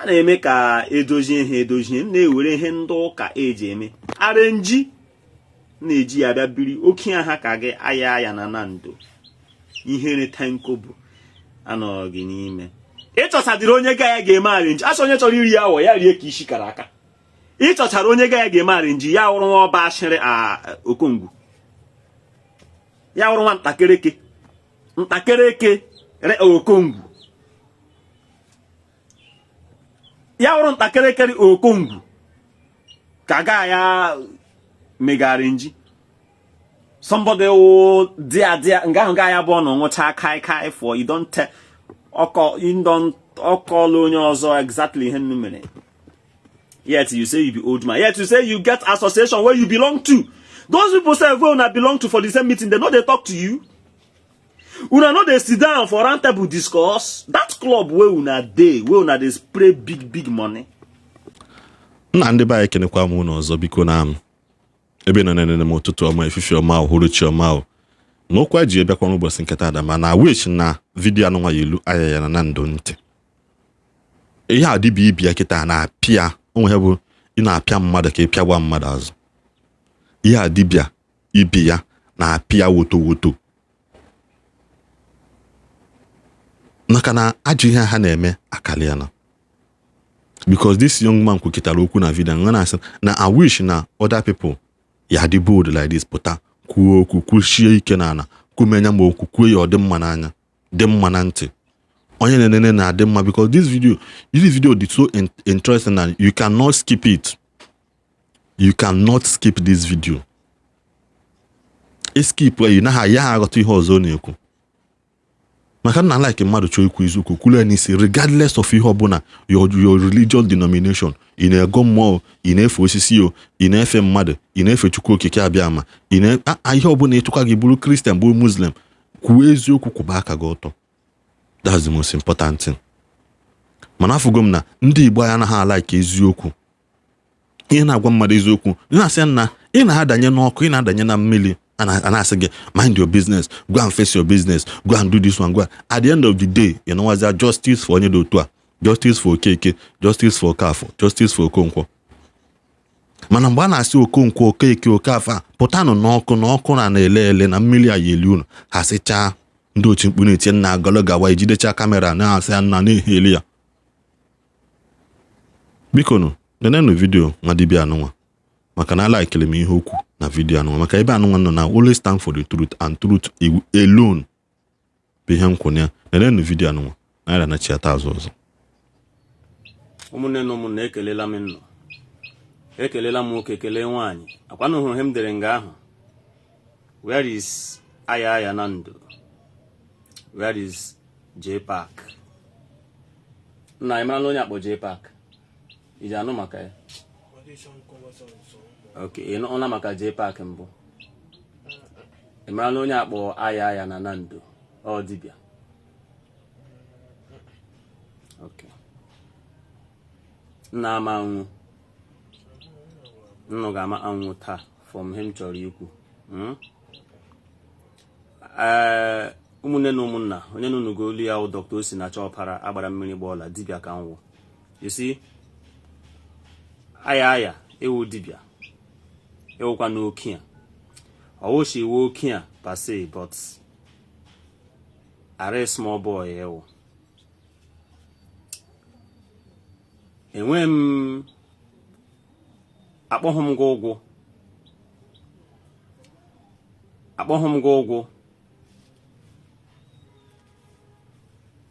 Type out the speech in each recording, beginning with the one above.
A na-eme ka edozie ihe edozie, m na-ewere ihe ndị ụka eji eme arrange, na-eji ya bịa biri oke aha ka gị aya aya na Nando ihere tenkobo anọghị gị n'ime. Ịchọchadịrị onye ga ya ga-eme arrange, asị onye chọrọ iri awọ ya rie ka isi kara aka. Ịchọchara onye ga ya ga-eme arrange, ya wụrụ nwa ọba ashịrị okongwu, ya wụrụ nwa ntakịrịke ntakịrịke okongwu, ya wụrụ ntakịrịkịrị okongwu ka ga ya mega arrange. Somebody wụ dia dia nga ahụ ga ya bụ ọnụ ṅụcha kai kai for you don't tell ọkọ you don't ọkọlụ onye ọzọ exactly ihe nnu mere. Yet you say you be old man, yet you say you get association where you belong to. Those people say wey una belong to for the same meeting, they no dey talk to you. Una no dey sit down for round table discuss that club wey una dey, wey una dey spray big big money. Nna ndị be anyị, ekenekwa m unu ọzọ. Biko, na ebe nọ na-enene m, ụtụtụ ọma, efifie ọma, uhuruchi ọma. O na okwu anyị ji ebịakwa n'ụbọchị nketa adama na wish na video anụnwa ya elu anya ya na Nando ntị. Ihe a dibịa ibia kịta na-apịa onwe ha bụ ị na-apịa mmadụ ka ị pịagwa mmadụ azụ. Ihe a dibịa ibi ya na-apịa woto woto maka na ajọ ihe ha na-eme akaliana, because this young man kwukịtara okwu na video nga na-asị na I wish na other people ya dị bold like this, pụta kwuo okwu, kwuchie ike n'ala, kwumenya ma okwu kwuo ya ọ dị mma n'anya, dị mma na ntị onye na-enene na-adị mma, because this video dị so interesting and you cannot skip it. You cannot skip this video. Skip ya, naghị ya ha aghọta ihe ọzọ ọ na-ekwu, maka na like mmadụ chọọ ikwu eziokwu, kwuru ya n'isi, regardless of ihe ọbụla your religious denomination. Ị na-ego mmụọ, ị na-efe osisi, o ị na-efe mmadụ, ị na-efe Chukwu Okike abịa ama, ị na ihe ọbụla ịtụkwa gị, bụrụ Christian, bụrụ Muslim, kwuo eziokwu, kwụba aka gị ọtọ. That's the most important thing. Mana afụgo m na ndị Igbo anyị anaghị a-like eziokwu. Ihe na-agwa mmadụ eziokwu, ị na-asị na ị na-adanye n'ọkụ, ị na-adanye na mmiri, a na-asị gị, "Mind your business, go and face your business, go and do this one, go." At the end of the day, ị nọwazia justice for onye dị otu a, justice for Okeke, justice for Okafọ, justice for Okonkwo. Mana mgbe a na-asị Okonkwo, Okeke, Okafọ a pụtanụ n'ọkụ, na ọkụ na na-ele ele na mmiri a ya eli unu, ha sịchaa ndị otu mkpu na-etinye nna agọlọ gawa ejidecha camera na-asị ya nna na-ehe eli ya. Biko nụ, nenenụ video nwa dibịa anụnwa, maka na a-like-ere m ihe okwu na video anụnwa, maka ebe anụnwa nọ na always stand for the truth and truth alone bụ ihe nkwụ ya. Nenenụ video anụnwa na ya na-anachiata azụ ọzọ. Ụmụnne na ụmụnna, ekelela m nnọ, ekelela m nwoke, kelee nwaanyị. Akwanụ hụrụ ihe m dere nga ahụ: "Where is Aya Aya Nando? Where is J Park?" Nna, ị marala onye akpọ J Park? Iji anụ maka ya? Ok, ị nụla maka J Park mbụ? Ị marala onye akpọ Aya Aya na Nando? Ọ dibịa. Ok, nna, ama anwụ nnụ ga-ama anwụ taa from ihe m chọrọ ikwu. Ee, ụmụnne na ụmụnna, onye nụnụ olu ya wụ Dr. Osinachi Ọpara agbara mmiri gba ọla dibịa ka nwụ. You see, Aya Aya ewu dibịa ewukwa n'oke a ọwụchi iwu oke a per se, but are small boy ewu enwe m akpọghị m gị ụgwọ, akpọghị m gị ụgwọ.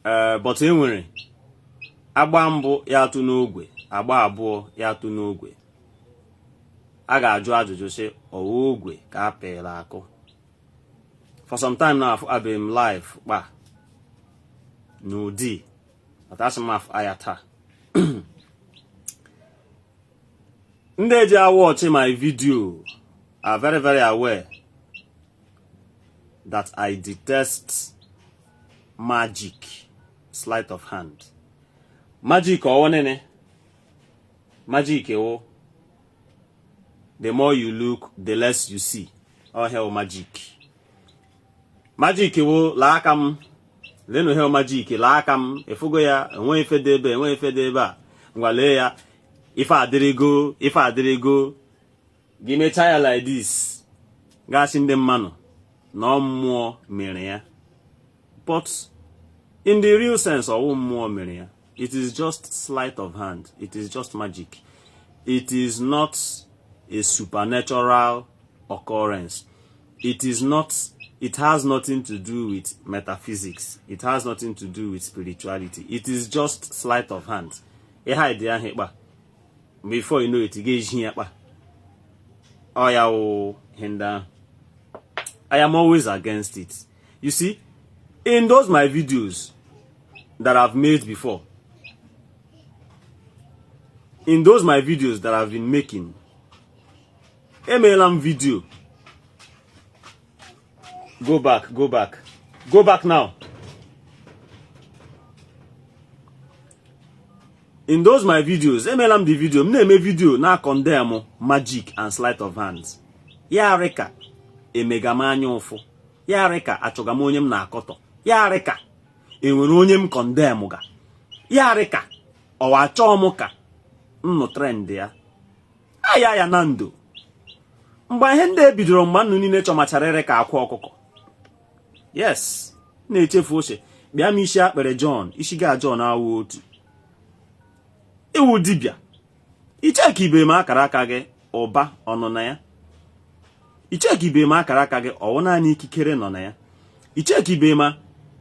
Ee, but e nwere agba mbụ ya atụ n'ogwe, agba abụọ ya atụ n'ogwe. A ga-ajụ ajụjụ sị ọwa ogwe ka a pịrị akụ. For some time now abịa m live kpa n'ụdị, but asị m aya taa. Ndị eji watch my video are very very aware that I detest magic, sleight of hand magic. Ọwụ nene magic wụ the more you look, the less you see. All hell magic. Magic wụ laa aka m lenu hell magic laa aka m efugo ya enwe ife dị ebe, enwe ife dị ebe a. Ngwa, lee ya, ife adịrịgo, ife adịrịgo. Gị mechaa ya like this, gasị ndị mmanụ na ọ mmụọ mere ya. But in the real sense, ọwụ mmụọ mere ya. It is just sleight of hand. It is just magic. It is not a supernatural occurrence. It is not, it has nothing to do with metaphysics. It has nothing to do with spirituality. It is just sleight of hand. Ị hide ahụ ịkpa, before you know it, ị ga-eji ya kpa ọ ya wụ ihe ndị ahụ. I am always against it. You see, in those my videos that I've made before, in those my videos that I've been making, emeela m video. Go back, go back, go back now. In those my videos, emeela m the video, m na-eme video na condemn magic and sleight of hands. Ya rịka emega m anya ụfụ, ya rịka achọga m onye m na-akọtọ, ya rịka enwere onye m condemn ga, ya rịka ọwa achọọ m ka m nụ trend ya aya ya na ndo. Mgbe ihe ndị ebidoro, mgbe nnụ niile chọmachara ere ka akwa ọkụkọ, yes, na-echefu oche bịa m isi akpịrị John, isi ga John awụ otu iwu dibịa. Icheka ibe m akara aka gị ụba ọnụ na ya. Icheka ibe m akara aka gị ọwụ naanị ikikere nọ na ya. Icheka ibe ma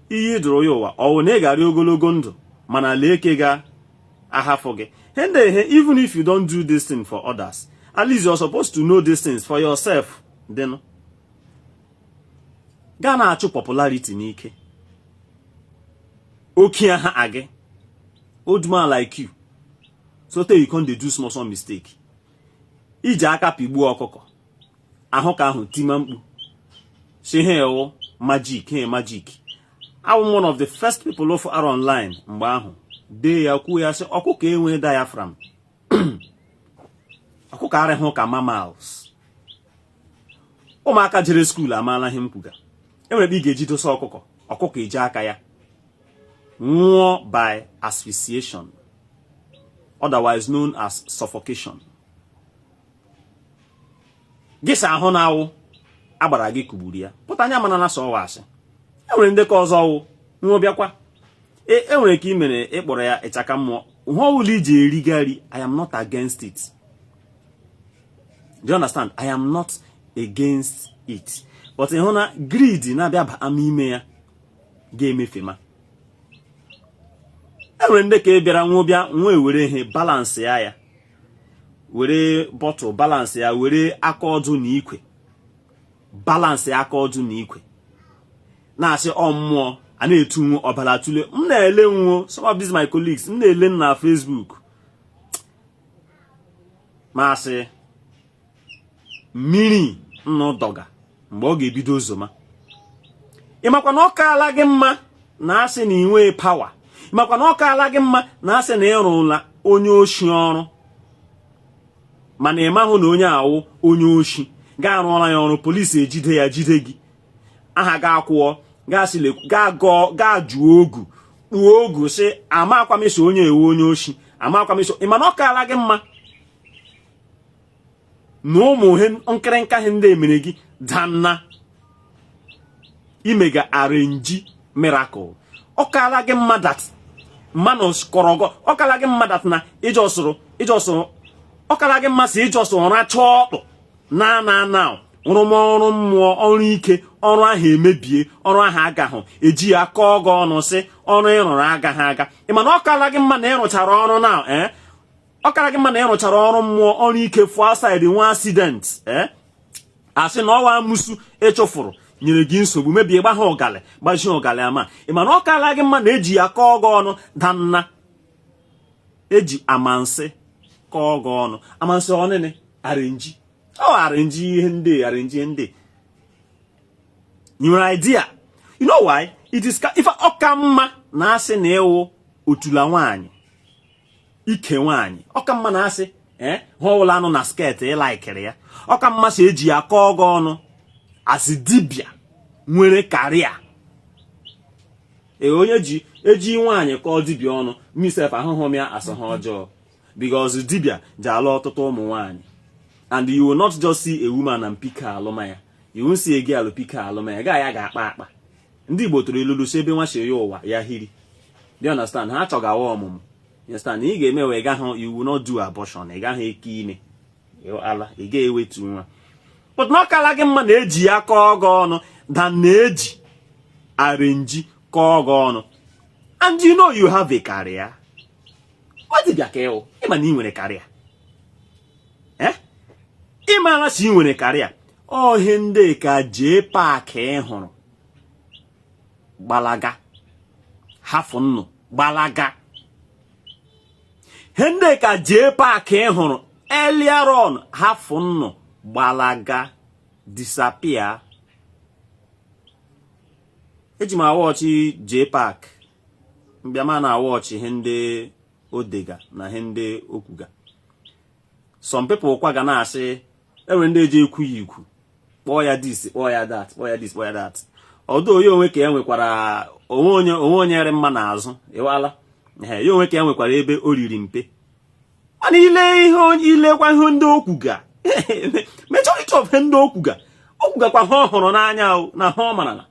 iyi dụrụ ya ụwa ọwụ na ị ga-arị ogologo ndụ, mana lee eke ga-ahafụ gị he ndị ihe. Even if you don't do this thing for others, at least you're supposed to know these things for yourself. Dịnụ gaa na-achụ popularity n'ike oke ha gị. Old man like you, so tey you come dey do small small mistake, iji aka pigbuo ọkụkọ ahụ ka ahụ tima mkpu si ha ewu magic, he magic. Awụ one of the first people of are online mgbe ahụ dee ya, kwuo ya sị ọkụkọ enwe diaphragm, ọkụkọ arịghị ka mammals. Ụmụaka jere school amaala ihe m kwuga. Enwere ebe ị ga-eji dosa ọkụkọ, ọkụkọ eji aka ya nwụọ by asphyxiation, otherwise known as suffocation. Gị sa ahụ na-awụ agbara gị kugburu ya pụta anya, mana na sọ asị. Enwere ndekọ ọzọ wụ nwa bịakwa enwere ka ị mere ịkpọrọ ya ịchaka mmụọ hụ ọbụla iji erigari. I am not against it. Do you understand? I am not against it, but ị hụ na greed na-abịa baa n'ime ya ga-emefe. Ma enwere ndị ka ị bịara nwa bịa nwa ewere ihe balance ya, ya were bottle balance ya, were aka ọdụ na ikwe balance aka ọdụ na ikwe, na-asị ọ mmụọ a na-etu nwu ọbara tule. M na-ele nwo some of these my colleagues m na-ele na Facebook, masị mmiri nnụ dọga mgbe ọ ga-ebido zoma. Ị makwa na ọ kaala gị mma na asị na ị nwee power. Ị makwa na ọ kaala gị mma na asị na ịrụla onye oshi ọrụ, mana ị mahụ na onye awụ onye oshi ga-arụọla ya ọrụ, polisi ejide ya, jide gị, aha ga-akwụọ, gaa gọọ, gaa jụọ ogu, kpuo ogu, sị amakwa m eso onye ewe onye oshi, amakwa m eso. Ị ma na ọ kaala gị mma na ụmụ ihe nkịrịnka ihe ndị emere gị dana imega arrange miracle. Ọ kaala gị mma that mmanụ kọrọ gọ. Ọ kaala gị mma that na ịjọsụrụ ịjọsụrụ. Ọ kaala gị mma si ịjọsụrụ rachaa ọkpụ na na na rụmọrụ mmụọ, ọrụ ike, ọrụ ahụ emebie, ọrụ ahụ agahụ eji ya kọọ gị ọnụ, sị ọrụ ịrụrụ agaghị aga. Ị ma na ọ kaala gị mma na ịrụchara ọrụ na ee, ọ kara gị mma na ịrụchara ọrụ mmụọ, ọrụ ike fụọ outside, nwa accident, ee, asị na ọwa amusu ịchụfụrụ nyere gị nsogbu, mebie, gbagha ụgalị, gbajie ụgalị ama. Ị ma na ọ kaala gị mma na eji ya kọọ gị ọnụ danna eji amansi kọọ gị ọnụ. Amansi ọnịnị arrange, ọ arrange ihe ndị arrange ihe ndị. You nwere idea? You know why it is ife ọ ka mma na asị na ịwụ otula nwaanyị, ike nwaanyị. Ọ ka mma na asị ee hụ ọbụla anụ na skirt ịlaikiri ya. Ọ ka mma si eji ya kọọ gị ọnụ asị dibịa nwere karịa ee onye ji eji nwaanyị kọọ dibịa ọnụ. Misef ahụhụ m ya asị ha ọjọọ. Because dibia ji alụ ọtụtụ ụmụ nwaanyị, and you will not just see a woman and pick her alụma ya. You won't see a girl pick her alụma ya. Gaa ya ga-akpa akpa. Ndị Igbo tụrụ ilulu si ebe nwa si ya ụwa ya hiri. Do you understand? Ha achọgawa ọmụmụ. You understand? Ị ga-eme wee gaghị, you will not do abortion. Ị gaghị eke ime ala, ị ga-ewetu nwa. But na ọkala gị mma na-eji ya kọọ gị ọnụ than na-eji arrange kọọ gị ọnụ. And you know you have a career. Ọ dịbịa ka ịwụ, ịma na ị nwere career. Eh, ịmara si ị nwere career. Ohe ndị ka jee paakị ị hụrụ gbalaga, hafụ nnụ gbalaga. He ndị ka jee paakị ị hụrụ earlier on, hafụ nnụ gbalaga, disappear. Eji m awọchị jee paak mbịama na awọchị ihe ndị odega na ihe ndị okwuga. Some people kwa ga na-asị enwere ndị eji ekwu ya ikwu, kpọọ ya this, kpọọ ya that, kpọọ ya this, kpọọ ya that. Ọdụ onye onwe ka ya nwekwara onwe onye, onwe onye rị mma n'azụ ịwala. Ehe, ya onwe ka ya nwekwara ebe o riri mpe. Mana ile ihe, ilekwa ihe ndị okwuga, majority of ihe ndị okwuga, okwugakwa ha ọ hụrụ n'anya o, na ha ọ mara na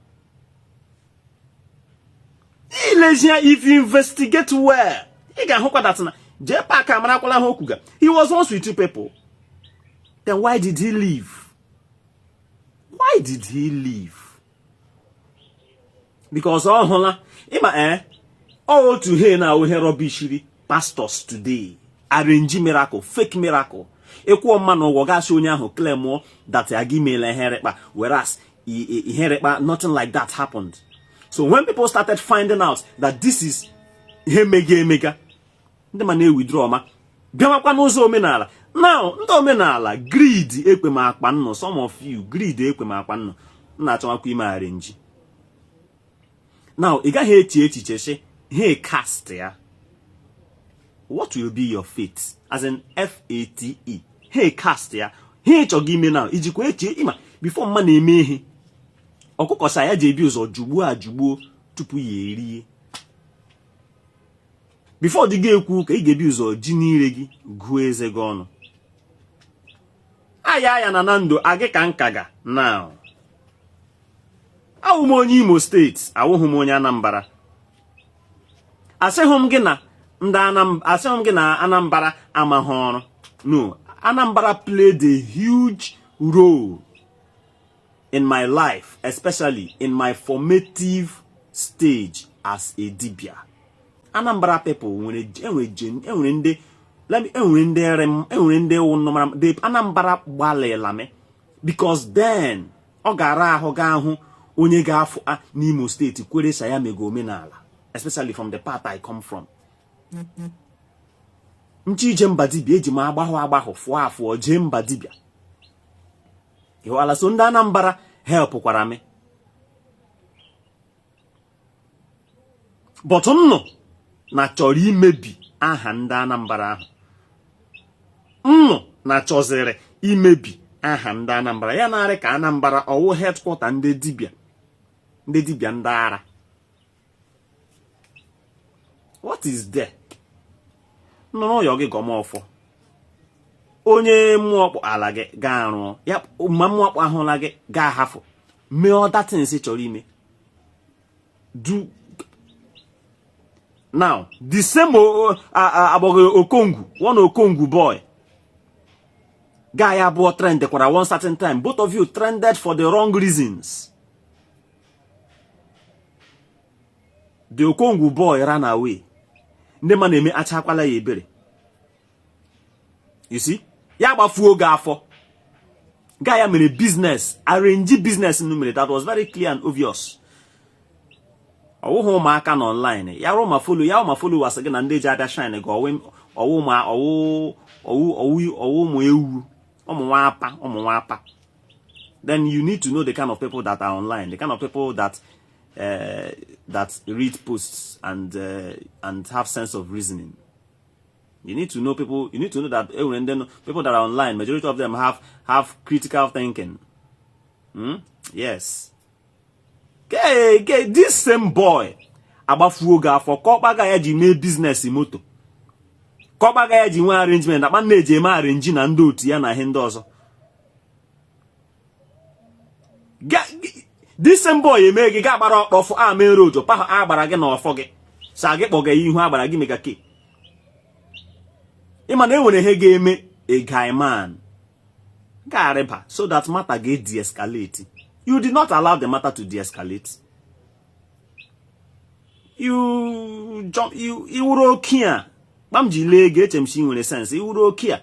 ilezie. If you investigate well, ị ga-ahụkwa that na jee paak amarakwala ha okwuga. He was once with two people. Then why did he leave? Why did he leave? Because ọ hụla ịma ee ọ otu he na ohe rubbishiri pastors today. Arrange miracle, fake miracle. Ịkwụọ mma na ụgwọ, gasị onye ahụ claim that aga imela iherekpa, whereas iherekpa, nothing like that happened. So when people started finding out that this is ihe mega emega, ndị ma na-ewithdraw ma bịawakwa n'ụzọ omenala. Now ndị omenala, greed ekwe m akpa nnụ. Some of you, greed ekwe m akpa nnụ. M na-achọwakwa ime arrange. Now ị gaghị eche echiche sị hey, cast ya, what will be your fate? As in fate. Hey, cast ya, he chọga ime now, ijikwa eche ịma before mma na-eme ihe. Ọkụkọ sa ya ji ebi ụzọ jugbuo ajugbuo tupu ya erie. Before dị ga-ekwu ka ị ga-ebi ụzọ ji n'ire gị gụọ eze gị ọnụ. Aya ya na na ndụ agị ka nkaga. Now awụ m onye Imo Steeti, awụghị m onye Anambra. Asịghị m gị na ndị asịghị m gị na Anambra amaghị ọrụ. No, Anambra played a huge role in my life, especially in my formative stage as a dibia. Anambra people nwere, enwere ndị, let me, enwere ndị enwere ndị wụ nnọmara. The Anambra gbalịla m because then ọ gara ahụ ga ahụ onye ga-afụ a n'Imo Steeti kwere sa ya mego omenala, especially from the part I come from. Nche ije mba dibia, eji m agbahụ agbahụ, fụọ afụọ jee mba dibia. Ịhụala? So ndị Anambra help kwara m, but nnụ na chọrọ imebi aha ndị Anambra ahụ. Nnụ na chọziri imebi aha ndị Anambra ya narị ka Anambra ọwụ headquarter ndị dibia, ndị dibia ndị ara. What is there? Nụrụ ụyọ gị gọm ọfọ. Onye mmụọ kpọ ala gị gaa rụọ ya ma mmụọ kpọ ahụla gị gaa hafụ mee other things chọrọ ime. Do now the same agbọghọ Okongwu, one Okongwu boy guy abụọ trend kwara one certain time. Both of you trended for the wrong reasons. The Okongwu boy ran away. Ndị ma na-eme achakwala ya ebere. You see, ya gbafuo oge afọ guy ya mere business, arrange business nu mere. That was very clear and obvious. Ọwụghị ụmụaka nọ online ya rụ ma follow ya ma followers gị na ndị ji abịa shine gị ọwụ ọwụ ma ọwụ ọwụ ọwụ ọwụ ụmụ ewu, ụmụ nwapa, ụmụ nwapa. Then you need to know the kind of people that are online, the kind of people that read posts and have sense of reasoning. You need to know people. You need to know that people that are online, majority of them have critical thinking. Yes. Okay, okay, this same boy agbafuo gị afọ ka ọkpaga ya ji mee business moto. Ka ọ gbaga ya ji nwee arrangement akpa na-eji eme arrange na ndị otu ya na ihe ndị ọzọ. This same boy eme gị ga agbara ọkpọfụ a main road pahụ agbara gị na ọfọ gị sa gị kpọga ya ihu agbara gị mega ke. Ịma na enwere ihe ga-eme a guy man ga-arịba so that matter ga de-escalate. You did not allow the matter to de-escalate. You jump, you iwuru oke a kpam ji lee gị eche m si nwere sense. Iwuru oke a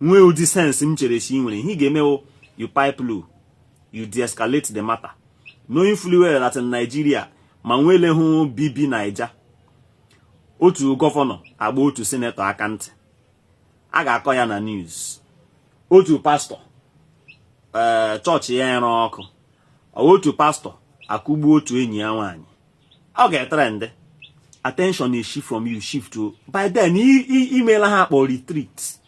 nwee ụdị sense m chere si nwere ihe ị ga-emewo, you pipe low, you de-escalate the matter, knowing fully well that in Nigeria ma nwele hụ bibi Naija otu governor agba otu senator aka ntị a ga-akọ ya na news, otu pastor chọọchị ya ere ọkụ, otu pastor akụgbuo otu enyi ya nwaanyị, ọ ga-etrend. Attention is shift from you, shift to by then imeela ha akpọ retreat.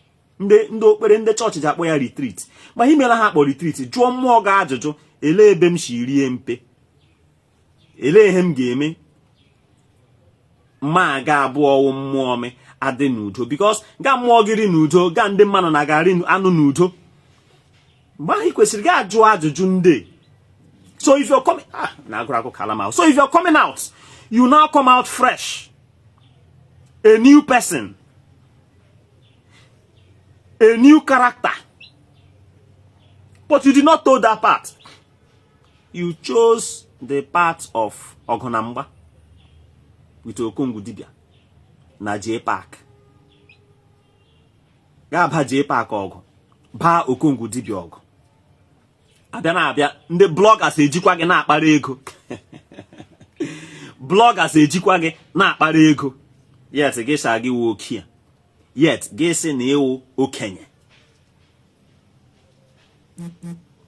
Ndị okpere ndị chọọchị ji akpọ ya retreat, ma imeela ha akpọ retreat. Jụọ mmụọ gị ajụjụ, elee ebe m si rie mpe, elee ihe m ga-eme ma aga abụọ wụ mmụọ m adị n'udo, because ga mmụọ gị ri n'udo ga ndị mmadụ na ga-arị anụ n'udo. Mgbe ahụ ị kwesịrị gị ajụ ajụjụ ndị. So if you're coming, ah, na agụrụ agụ kalama. So if you're coming out, you now come out fresh, a new person, a new character. But you did not toe that part. You chose the path of Ogunamba with Okongwu Dibia na J Park. Ga-aba J Park ọgụ, baa Okongwu Dibia ọgụ. Abịa na-abịa ndị bloggers ejikwa gị na-akpara ego. Bloggers ejikwa gị na-akpara ego. Yet gị sa gị wụ okie. Yet gị sị na ịwụ okenye.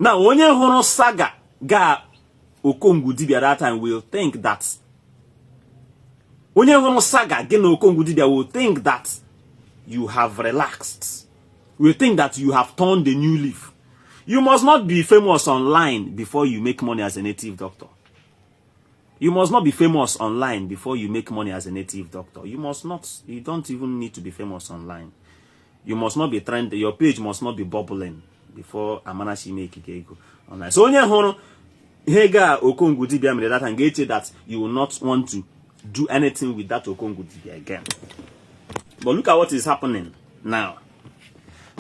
Na onye hụrụ saga ga Okongwu Dibia that time will think that onye hụrụ saga gị na Okongwu Dibia will think that you have relaxed, will think that you have turned a new leaf. You must not be famous online before you make money as a native doctor. You must not be famous online before you make money as a native doctor. You must not, you don't even need to be famous online. You must not be trending. Your page must not be bubbling before amanachi make ego online. So onye hụrụ ihe ga Okongwu Dibia mere that and ga-eche that you will not want to do anything with that Okongwu Dibia again. But look at what is happening now.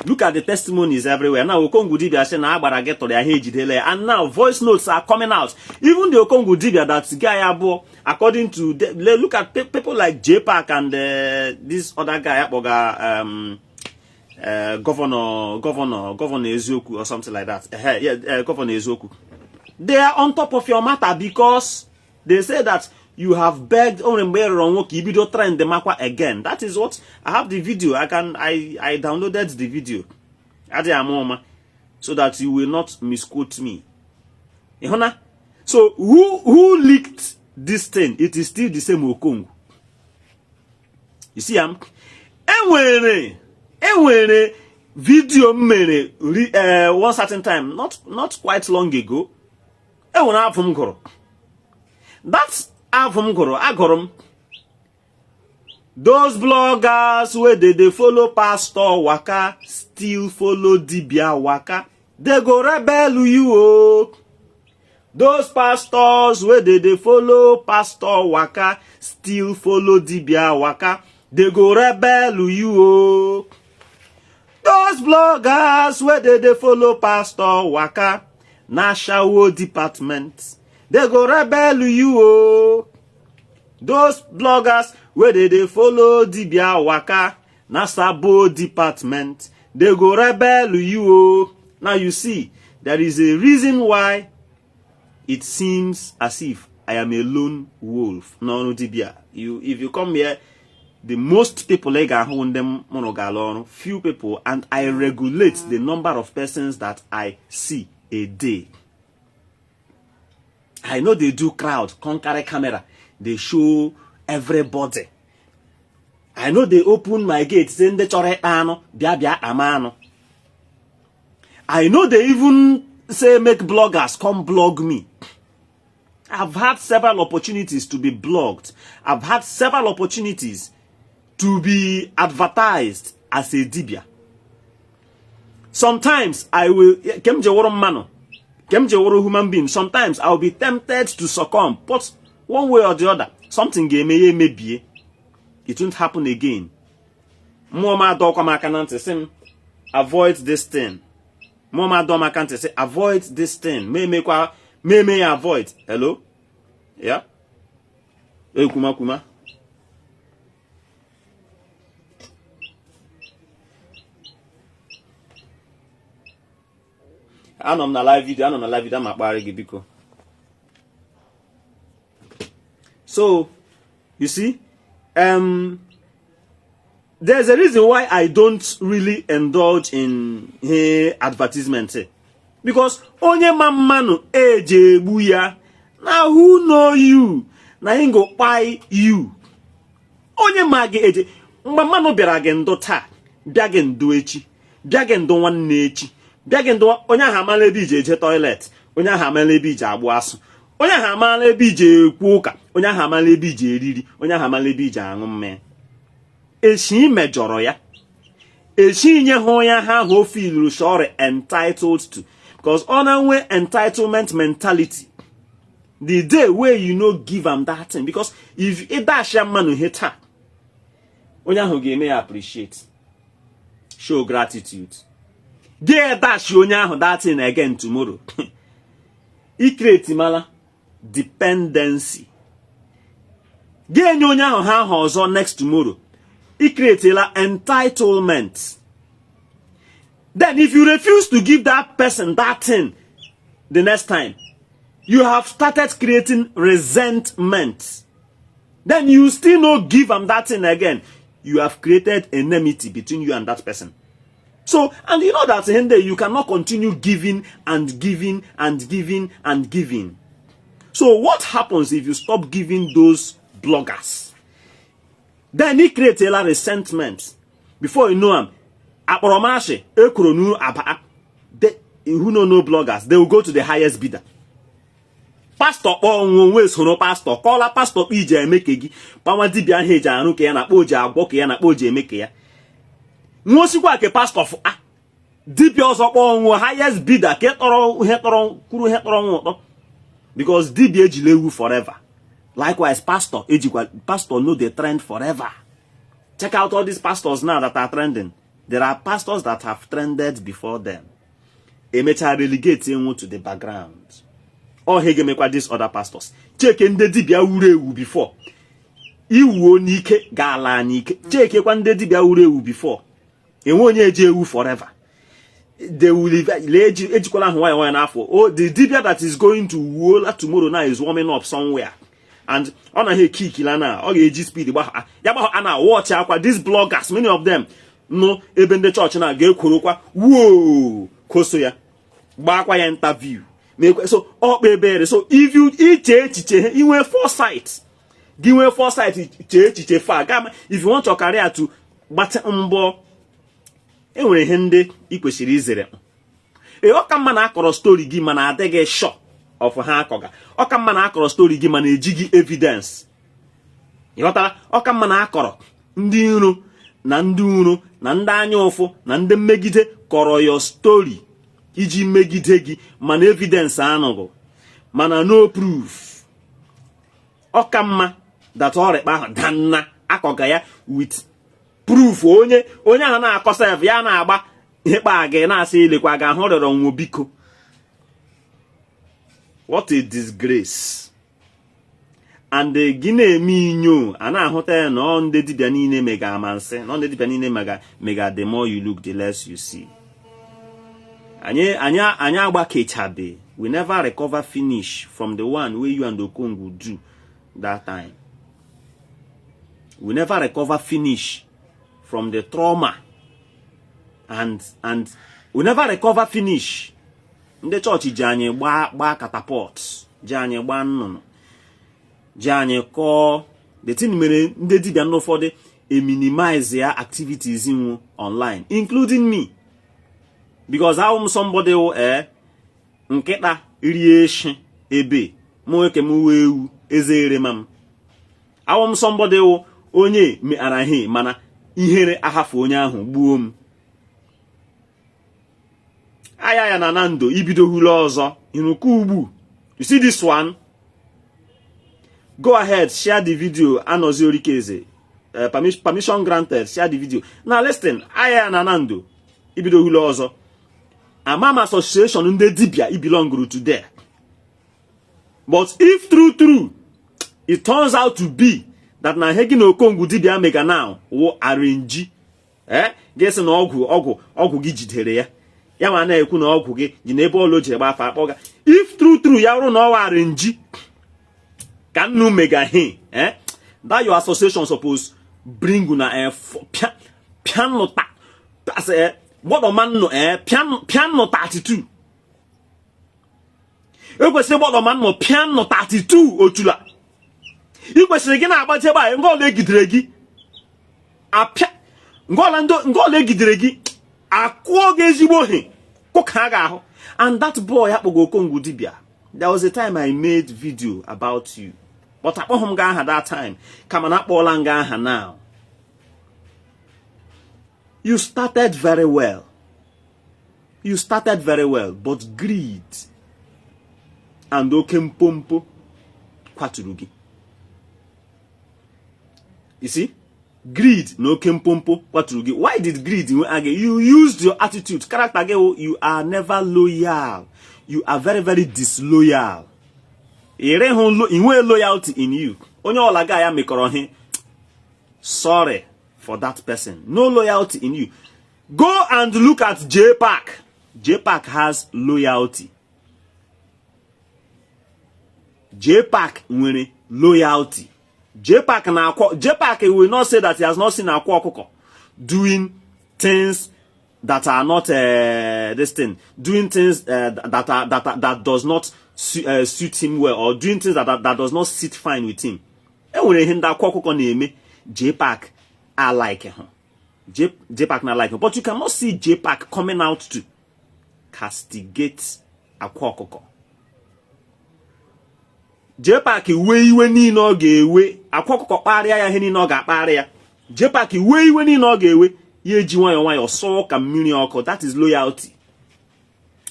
Look at the testimonies everywhere. Now Okongwu Dibia sị na agbara gị tụrụ ya ha ejidela ya. And now voice notes are coming out. Even the Okongwu Dibia that guy abụọ, according to the, look at people like J Park and this other guy akpọga Governor Eziokwu or something like that. Yeah, Governor Eziokwu. They are on top of your matter because they say that you have begged only mgbe rọrọ nwoke ibido trend makwa again. That is what I have the video. I downloaded the video. Adị ama ụma so that you will not misquote me. Ịhụ? So who leaked this thing? It is still the same Okongwu. You see am? Enwere video m mere one certain time, not quite long ago. Enwere afọ m gụrụ. That afọ m gụrụ, agụrụ m those bloggers wey dey follow pastor waka still follow dibia waka, they go rebel you o. Those pastors wey dey follow pastor waka still follow dibia waka, they go rebel you o. Those bloggers wey dey follow pastor waka na ashawo department, they go rebel you o. Those bloggers wey dey follow dibia waka na sabo department, they go rebel you o. Now you see, there is a reason why it seems as if I am a lone wolf n'ọrụ dibia. You, if you come here, the most people ị ga-ahụ ndị mụrụ ga-alụ ọrụ, few people, and I regulate the number of persons that I see a day. I know they do crowd, come carry camera, they show everybody. I know they open my gate, say ndị chọrọ ịkpa anụ, bịa bịa ama anụ. I know they even say make bloggers come blog me. I've had several opportunities to be blogged. I've had several opportunities to be advertised as a dibia. Sometimes I will kem je wụrụ mmanụ, kem je wụrụ human being, sometimes I will be tempted to succumb, but one way or the other, something ga-eme ya emebie. It won't happen again. Mmụọ m adọkwa m aka na ntị sị m avoid this thing. Mmụọ m adọ m aka ntị sị avoid this thing. Ma emekwa ma eme ya avoid. Hello? Yeah? Ekwuma kwuma. Anọ m na live video, anọ m na live video, ma akpagharị gị biko. So, you see, there's a reason why I don't really indulge in he advertisement. Because onye ma mmanụ eji egbu ya na who know you na him go kpai you. Onye ma gị eje mgbe mmanụ bịara gị ndụ taa, bịa gị ndụ echi, bịa gị ndụ nwanne echi, bịa gị ndụ onye ahụ amala ebe ije eje toilet, onye ahụ amala ebe ije agbụ asụ, onye ahụ amala ebe ije ekwu ụka, onye ahụ amala ebe ije eriri, onye ahụ amala ebe ije aṅụ mmanya. Echi mejọrọ ya, echi nye ha onye ha ahụ o feeluru sure entitled to, because ọ na-enwe entitlement mentality. The day wey you no give am that thing, because if ị dash ya mmanụ ihe taa, onye ahụ ga-eme ya appreciate, show gratitude. Gị dash onye ahụ that thing again tomorrow. I create mala dependency. Gị enye onye ahụ ha ahụ ọzọ next tomorrow. I createla entitlement. Then if you refuse to give that person that thing the next time, you have started creating resentment. Then you still no give them that thing again. You have created enmity between you and that person. So, and you know that in there you cannot continue giving and giving and giving and giving. So what happens if you stop giving those bloggers? Then he creates a lot of resentment. Before you know him, akpọrọmasị ekworo aba, who know no bloggers, they will go to the highest bidder. Pastor kpọọ nwa onwe soro pastor kọla pastor kpọ ije eme ka gị kpawa dibịa ahụ eji arụ ka ya na kpọ oji agwọ ka ya na kpọ oji eme ka ya nwosikwa ke pastor fụ a dibịa ọzọ kpọọ nwa highest bidder ka tọrọ ihe tọrọ kwuru ihe tọrọ nwa ụtọ, because dibịa ejila ewu forever. Likewise pastor ejikwa pastor no dey trend forever. Check out all these pastors now that are trending. There are pastors that have trended before them. Emecha relegate enwu to the background. Ọ ha ga-emekwa these other pastors. Cheke ndị dibịa wuru ewu before. Iwuo n'ike ga-ala n'ike. Chekekwa ndị dibịa wuru ewu before. Enwe onye eji ewu forever. They will ejikwala ahụ nwayọ nwayọ n'afọ. Oh, the dibịa that is going to wuola tomorrow now is warming up somewhere. And ọ naghị ekikila na ọ ga-eji speed gbagha ya gbagha a na watch akwa these bloggers, many of them nọ ebe ndị chọọchị na ga-ekworokwa wuo koso ya gbakwa ya interview. So ọkpa ebere. So if you iche echiche inwe foresight, gị nwee foresight chee echiche fa gama. If you want your career to gbata mbọ, enwere ihe ndị ị kwesịrị izere. Ee, ọ ka mma na akọrọ story gị mana adịghị sure of ha akọga. Ọ ka mma na akọrọ story gị mana ejighị evidence. Ịghọtara? Ọ ka mma na akọrọ ndị iro na ndị uro na ndị anya ụfụ na ndị mmegide kọrọ your story iji megide gị mana evidence anụghị, mana no proof. Ọ ka mma that ọrịkpa ahụ danna akọga ya with proof. Onye onye ahụ na-akọ sef ya na-agba ihe kpa gị na-asị ilekwa ga ahụ rịọrọ nwo biko. What a disgrace. And gị na-eme inyo a na-ahụta ya na ọ ndị dibịa niile mega amasị na ọ ndị dibịa niile mega mega. The more you look, the less you see. Anyị anyị anyị agbakechabe. We never recover finish from the one wey you and Okongwu do that time. We never recover finish from the trauma and we never recover finish. Ndị chọọchị ji anyị gbaa gbaa catapult, ji anyị gbaa nnụnụ, ji anyị kọọ. The thing mere ndị dibịa ndị ụfọdụ eminimize ya activities nwu online, including me, because ahụ m somebody wụ nkịta rie eshi ebe mụ nwoke m wee ewu eze ere ma m. Ahụ m somebody wụ Onye meara ihe mana ihere ahafụ onye ahụ gbuo m. Aya ya na Nando ibidohula ọzọ ịrụkọ ugbu. You see this one? Go ahead, share the video. Anozi Orikeze, permission granted. Share the video now. Listen, aya na Nando ibidohula ọzọ. Amam association ndị dibia i belong to there, but if true true it turns out to be that na ihe gị na Okongwu dibia mega now wụ arrange, gị sị na ọgwụ gị jidere ya, ya ma na-ekwu na ọgwụ gị ji na ebe ọla o jiri gba afa akpọga. If true true ya bụrụ na ọwa arrange ka nnu mega he, that your association suppose bring una pịa pịanụ ta as gbọdọma nnụ pịanụ 32. Ekwesịrị gbọdọma nnụ pịanụ 32 otula. Ị kwesịrị gị na-agbaji ebe a nga ọla egidere gị apịa, nga ọla egidere gị akụọ gị ezigbo ohe kụka gị ahụ. And that boy akpọgo Okongwu dibia, there was a time I made video about you, but akpọghị m gị aha that time, kama na akpọọla m gị aha now. You started very well, you started very well, but greed and oke mpompo kwaturu gị. You see, greed na oke mpompo kwaturu gị. Why did greed nwe gị? You used your attitude, character gị wụ, you are never loyal. You are very very disloyal. Ịrịhụ inwe loyalty in you. Onye ọla ga ya mekọrọ ihe, sorry for that person. No loyalty in you. Go and look at J Park. J Park has loyalty. J Park nwere loyalty. J Park na akwa, J Park will not say that he has not seen Akwa Ọkụkọ doing things that are not this thing, doing things that does not suit him well, or doing things that does not sit fine with him. E nwere ihe ndị Akwa Ọkụkọ na-eme J Park a like him. J Park na like him, but you cannot see J Park coming out to castigate Akwa Ọkụkọ. J Park wee iwe niile ọ ga-ewe, Akwa Ọkụkọ kparịa ya ihe niile ọ ga-akparị ya, J Park wee iwe niile ọ ga-ewe ya, eji nwayọọ nwayọọ sụọ ka mmiri ọkụ. That is loyalty.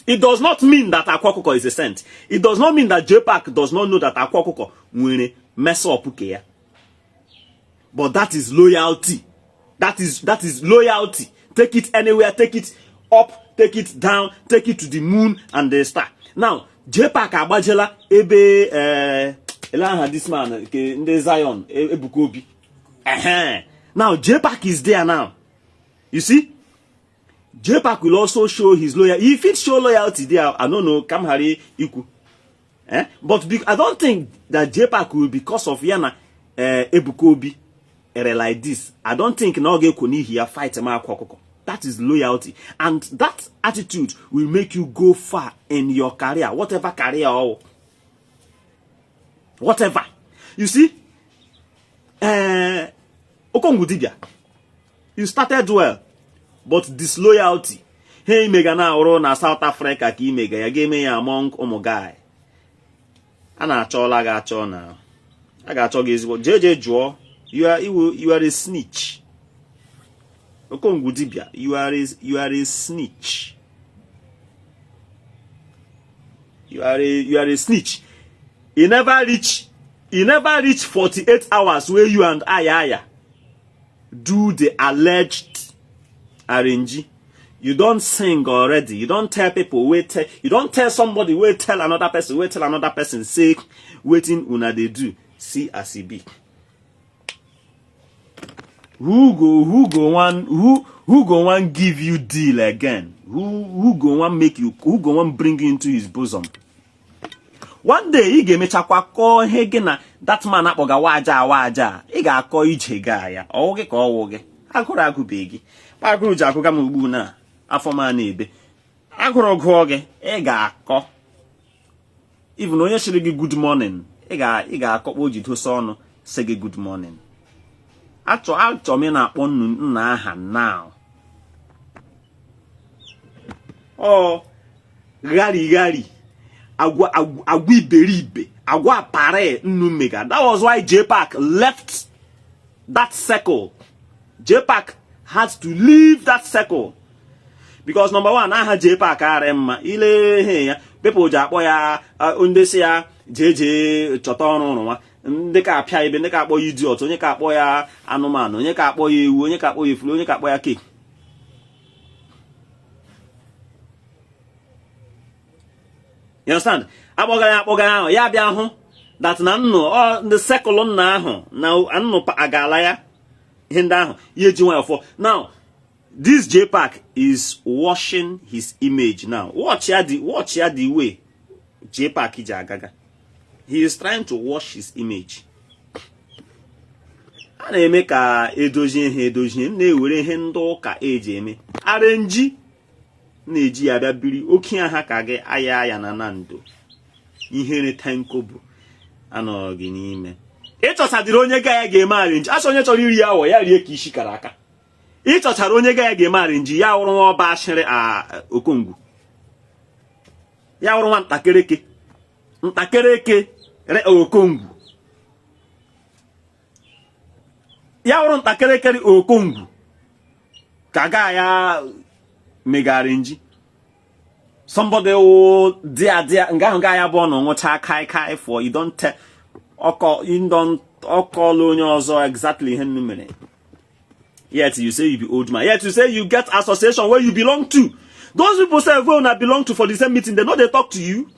It does not mean that Akwa Ọkụkọ is a saint. It does not mean that J Park does not know that Akwa Ọkụkọ nwere mess up ke ya, but that is loyalty. That is loyalty. Take it anywhere, take it up, take it down, take it to the moon and the star. Now J Park agbajela ebe ele aha this man nke ndị Zion, Ebuka Obi. Ehe, now J Park is there now. You see, J Park will also show his loyalty. If it show loyalty there, I don't know, ka m ghara ikwu, eh? But I don't think that J Park will, because of ya na Ebuka Obi ere like this, I don't think na ọ ga-ekwo n'ihi ya fight ma Akwa Ọkụkọ. That is loyalty, and that attitude will make you go far in your career, whatever career or whatever. You see, Okongwu dibia, you started well, but disloyalty ha imega na ọrụ na South Africa ka imega ya ga-eme ya among ụmụ guy a na-achọla gị achọ na a ga-achọ gị ezigbo. Jee jee jụọ. You are a snitch. Okongwu dibia, you are a snitch. You are a snitch. E never reach 48 hours wey you and Ayaya do the alleged arrange. You don sing already. You don tell people wey tell you, don tell somebody wey tell another person wey tell another person say wetin una dey do. See as e be. Who go wan give you deal again? Who go wan make you, who go wan bring you into his bosom? One day ị ga-emechakwa kọọ ihe gị na that man akpọga waja awaja. Ị ga-akọ ije gaa ya ọwụ gị ka ọwụ gị. Agụrụ agụbeghị gị, agụrụ ji agụga m ugbu na afọ m a na-ebe agụrụ gụọ gị. Ị ga-akọ even onye sịrị gị good morning. Ị ga-akọkpọ o ji dosa ọnụ sị gị good morning. Achọ m ị na-akpọ nnu nna aha now. Ọ ghari ghari agwa agwa iberibe agwa pare nnu mega. That was why J Park left. that circle. JPAC had to leave that circle. Because number one, aha JPAC arị mma ile ihe ya people ji akpọ ya ndị si ya jee chọta ọrụ nwa ndị ka apịa ibe ndị ka akpọ ya idiot, onye ka akpọ ya anụmanụ, onye ka akpọ ya ewu, onye ka akpọ ya efulu, onye ka akpọ ya cake. You understand? Akpọga ya ahụ ya bịa hụ that na nnụ ndị circle nna ahụ na nnụ agala ya ihe ndị ahụ ya eji nwayọ fọ. Now this JPAC is washing his image now. Watch ya the way JPAC ji agaga. He is trying to wash his image. A na-eme ka edozie ihe edozie, na-ewere ihe ndị ụka eji eme arenji na-eji ya bịa biri oke aha ka gị aya aya na nando ihere tenkobo anọghị gị n'ime. Ịchọchadịrị onye ga ya ga-eme arenji, asọ onye chọrọ iri awọ ya rie ka isi kara aka. Ịchọchara onye ga ya ga-eme arenji ya wụrụ nwa ọba ashịrị okongwu, ya wụrụ nwa ntakịrịke ntakịrịke okongwu, ya wụrụ ntakịrịkịrị okongwu ka ga ya megara nji. Somebody wụ dia nga ahụ ga ya bụ ọ nwụcha kai kai for you don't tell ọkọ you don't ọkọlụ onye ọzọ exactly ihe nnu mere. Yet you say you be old man. Yet you say you get association where you belong to. Those people say wey una belong to for the same meeting, they no dey talk to you.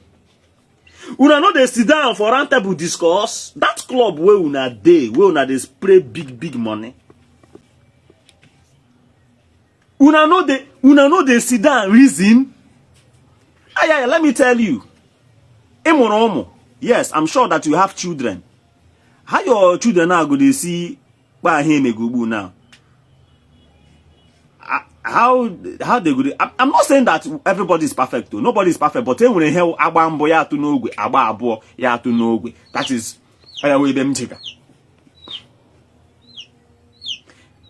Una no dey sit down for round table discuss. That club where una dey, where una dey spray big big money. Una no dey sit down reason. Aya, let me tell you. Ịmụrụ ụmụ. Yes, I'm sure that you have children. How your children now go dey see kpa ihe emegugbu now? How they go? I'm not saying that everybody is perfect though. Nobody is perfect, but enwere ihe agba mbụ ya atụ n'ogwe, agba abụọ ya atụ n'ogwe. That is aya wee ebe m jiga.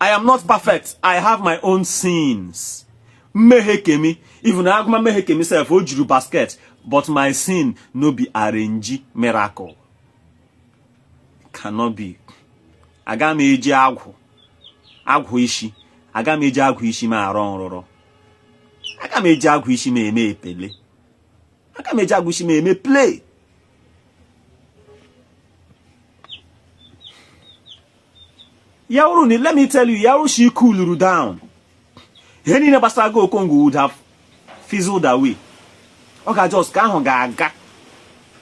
I am not perfect. I have my own sins. Mmehie kemi, even agụma mmehie kemi self o juru basket, but my sin no be arrange miracle. Cannot be. Aga m eji agwụ isi. Aga m eji agwụ isi m arụ nrụrụ. Aga m eji agwụ isi m eme epele. Aga m eji agwụ isi m eme play. Yawuru ni, let me tell you, Yawuru she cooled down. Ihe niile gbasara gị Okongwu would have fizzled away. Ọ ga just ka ahụ ga-aga.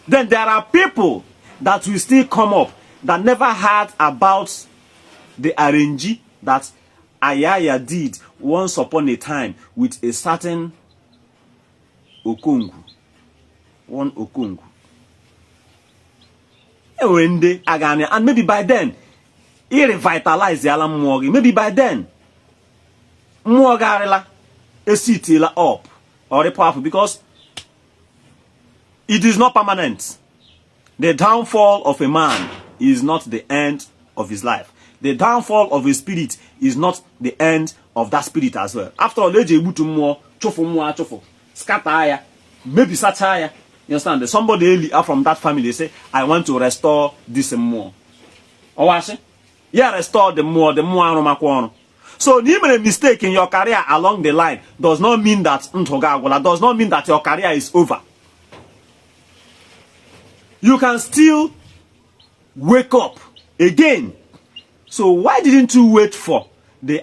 Then there are people that will still come up that never heard about the arrange that Ayaya did once upon a time with a certain Okongwu. One Okongwu. Enwere ndị aga, and maybe by then he revitalize yala mmụọ gị. Maybe by then mmụọ gị arịla esitila up or powerful, because it is not permanent. The downfall of a man is not the end of his life. The downfall of his spirit is not the end of that spirit as well. After all, eji egbutu mmụọ, chụfụ mmụọ achụfụ, scatter ya, maybe sacha ya. You understand? Somebody early from that family say, I want to restore this mmụọ. Ọwashi? Ya restore the mmụọ arụmakwa ọrụ. So na ị mere mistake in your career along the line does not mean that ndụ gị agwụla, does not mean that your career is over. You can still wake up again. So why didn't you wait for the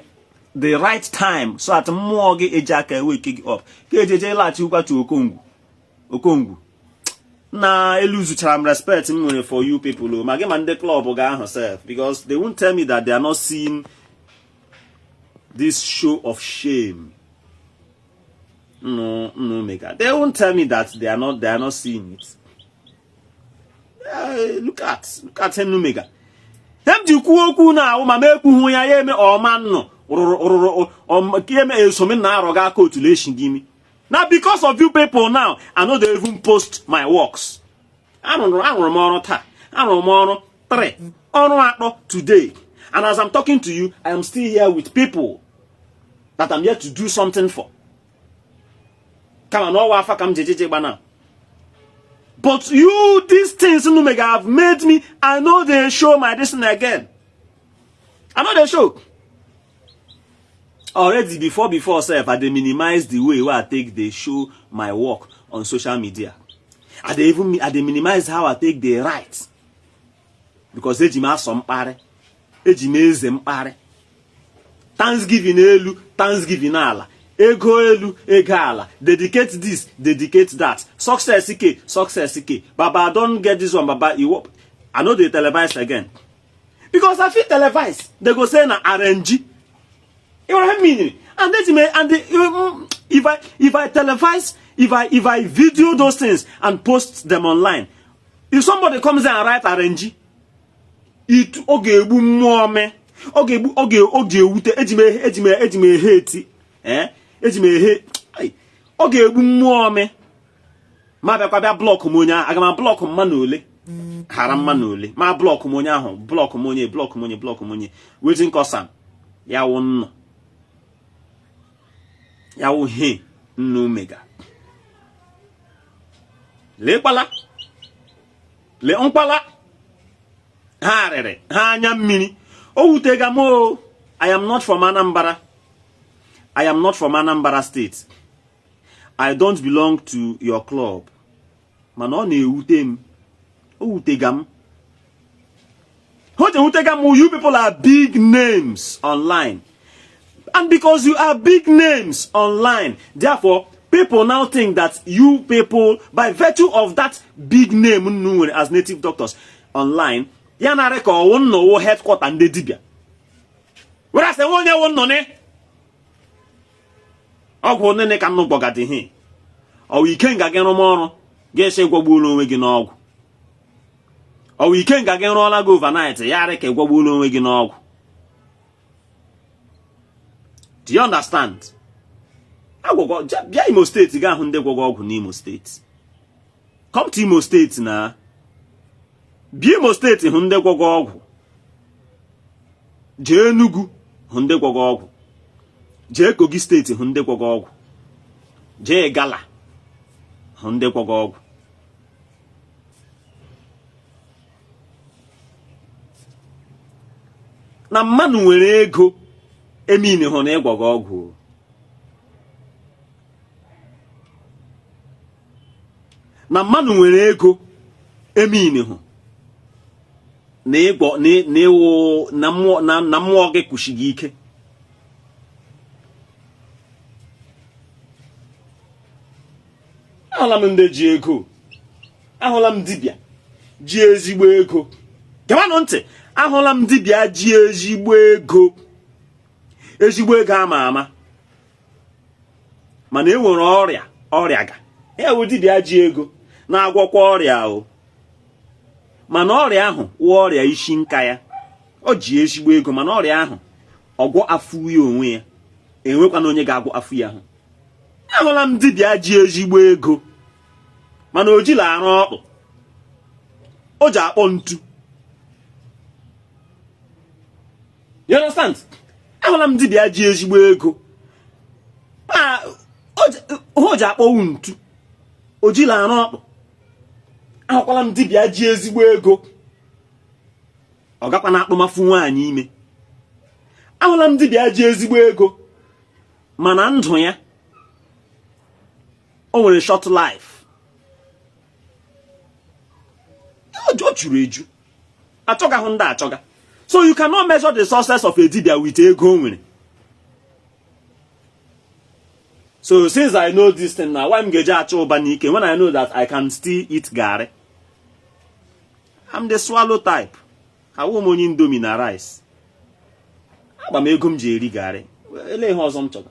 right time so that mmụọ gị eji aka wake gị up? Ka ejeje laghachi to Okongwu. Okongwu. Na elu zuchara m respect m nwere for you people o, ma gị ma ndị club ga ahụ self, because they won't tell me that they are not seeing this show of shame. No, mega. They won't tell me that they are not seeing it. Look at him, mega. Hem ji kwuo okwu na ahụ ma m ekwughị ya ya eme ọma nnụ rụrụ eme esomi na arọ ga aka otule eshi gị imi. Now because of you people now, I no dey even post my works. Arụrụ m ọrụ taa, arụrụ m ọrụ 3, ọrụ atọ today. And as I'm talking to you, I am still here with people that I'm here to do something for. Kama na ọwa afa ka m jejeje gba now. But you, these things Numega have made me, I know they show my this thing again. I no dey show. Already before sef, I dey minimize the way wey I take dey show my work on social media. I dey even I dey minimize how I take dey write. Because eji m asọ mkparị, eji m eze mkparị. Thanksgiving elu, Thanksgiving ala, ego elu, ego ala, dedicate this, dedicate that, success ke, success ke, baba don get this one, baba e work. I no dey televise again. Because I fit televise, they go say na RNG. You know what I mean? And then and the, if I televise, if I video those things and post them online, if somebody comes there and write RNG, it ọ ga-egbu mmụọ me, ọ ga-egbu, ọ ga-ewute, eji m ehe eti, eji m ehe, ọ ga-egbu mmụọ me. Ma bịakwa bịa block m onye ahụ, aga m block mma na ole, ghara mma na ole, ma block m onye ahụ, block m onye, block m onye, block m onye, wetin cause am, ya wụ nnụ, ya wụ he nnu mega. Lekwala, lee nkwala, ha rịrị, ha anya mmiri. O wutega m o. I am not from Anambra. I am not from Anambra State. I don't belong to your club. Mana ọ na-ewute m. O wutega m. O ji ewutega m, you people are big names online. And because you are big names online, therefore, people now think that you people, by virtue of that big name known as native doctors online, ya na ka ọwụ nnọwụ headquarter ndị dibịa. Whereas enwe onye wụ nnọnị, ọgwụ nene ka nnụ gbọgadị he. Ọwụ ike nga gị rụm ọrụ ga-esi gwọgbuola onwe gị n'ọgwụ. Ọwụ ike nga gị rụọla gị overnight ya arị ka gwọgbuola onwe gị n'ọgwụ. Do you understand? Agwọgwọ bịa Imo State gaa hụ ndị gwọgwọ ọgwụ n'Imo State. Come to Imo State na bịa Imo State hụ ndị gwọgwọ ọgwụ. Jee Enugu hụ ndị gwọgwọ ọgwụ. Jee Kogi State hụ ndị gwọgwọ ọgwụ. Jee Gala hụ ndị gwọgwọ ọgwụ. Na mmadụ nwere ego emini hụ na ịgwọgọ ọgwụ. Na mmadụ nwere ego emini hụ na ịgwọ na ịwụ na mmụọ na mmụọ gị kwụsị gị ike. Ahụla m ndị ji ego, ahụla m dibịa ji ezigbo ego. Gewanụ ntị, ahụla m dibịa ji ezigbo ego, ezigbo ego ama ama, mana e nwere ọrịa ọrịa ga ya wụ dibịa ji ego na-agwọkwa ọrịa o, mana ọrịa ahụ wụ ọrịa isi nka ya. O ji ezigbo ego mana ọrịa ahụ ọgwọ afụ ya onwe ya, enwekwana onye ga-agwọ afụ ya ahụ. Ahụla m dibịa ji ezigbo ego mana o jila arụ ọkpụ, o ji akpọ ntu. You understand? Ahụla m dibịa ji ezigbo ego ma o ji akpọwu ntu, o jila arụ ọkpụ. Ahụkwala m dibịa ji ezigbo ego ọ gakwa na akpọmafu nwaanyị ime. Ahụla m dibịa ji ezigbo ego mana ndụ ya o nwere short life, o juru eju. Achọga hụ ndị achọga. So you cannot measure the success of a dibia with ego o nwere. So since I know this thing now, why m ga-eji achọ ụba n'ike when I know that I can still eat garri? I'm the swallow type. Awụ m onye indomie na rice. Agba m ego m ji eri garri. Ele ihe ọzọ m chọrọ.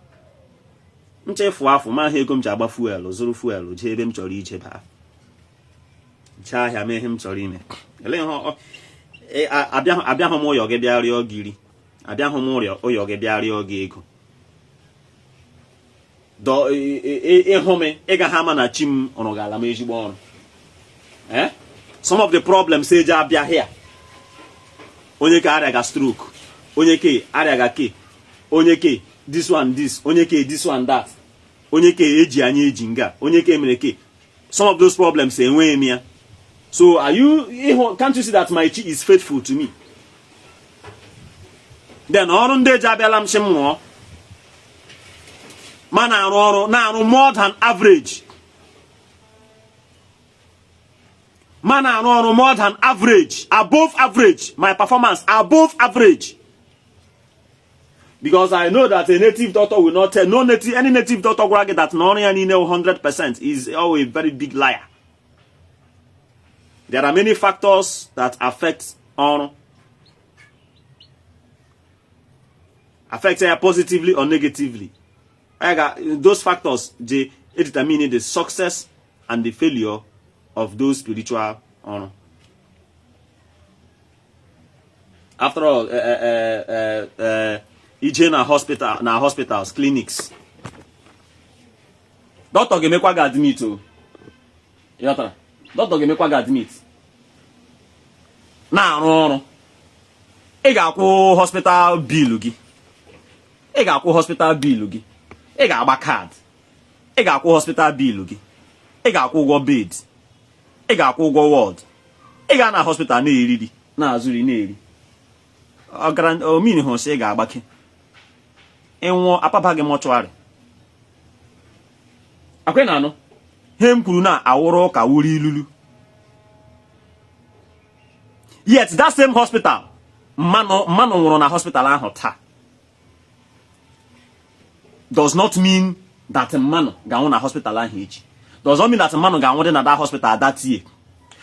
M chefu afọ ma ahụ ego m ji agba fuel, zụrụ fuel, jee ebe m chọrọ ije baa. Jee ahịa mee ihe m chọrọ ime. Ele ihe abịahụ m ụyọ gị bịa rịọ gị ri. Abịahụ m ụyọ gị bịa rịọ gị ego. Dọ ịhụ m ị gaghị ama na chi m rụgara m ezigbo ọrụ. Some of the problems eji abịa here. Onye ka arịaga stroke, onye ke arịaga ke, onye ke this one this, onye ke this one that, onye ke eji anya eji nga, onye ke mere ke. Some of those problems enweghị m ya. So are you, can't you see that my chi is faithful to me? Then ọrụ ndị eji abịala m sị m rụọ, ma na-arụ ọrụ, na-arụ more than average, ma na-arụ ọrụ more than average, above average, my performance above average, because I know that a native doctor will not tell no native, any native doctor gwara gị that na ọrụ ya niile 100% is always a very big liar. There are many factors that affect ọrụ, affect ya positively or negatively. Those factors, they determine the success and the failure of those spiritual ọrụ. After all, ije na hospital, na hospitals, clinics, doctor ga-emekwa gị admit o. Ịghọtara? Doctor ga-emekwa gị admit na-arụ ọrụ. Ị ga-akwụ hospital bill gị, ị ga-akwụ hospital bill gị, ị ga-agba card, ị ga-akwụ hospital bill gị, ị ga-akwụ ụgwọ bed, ị ga-akwụ ụgwọ ward. Ị ga na hospital na-eriri, na-azụri, na-eri ọgara omini hụ sị ị ga-agbake. Ịnwụọ, apapa gị mortuary. Akwe na anụ ihe m kwuru na awụrụ ụka wuru ilulu. Yet that same hospital, mmanụ mmanụ nwụrụ na hospital ahụ taa does not mean that mmanụ ga-anwụ na hospital ahụ echi, does not mean that mmanụ ga-anwụ dị na that hospital that year.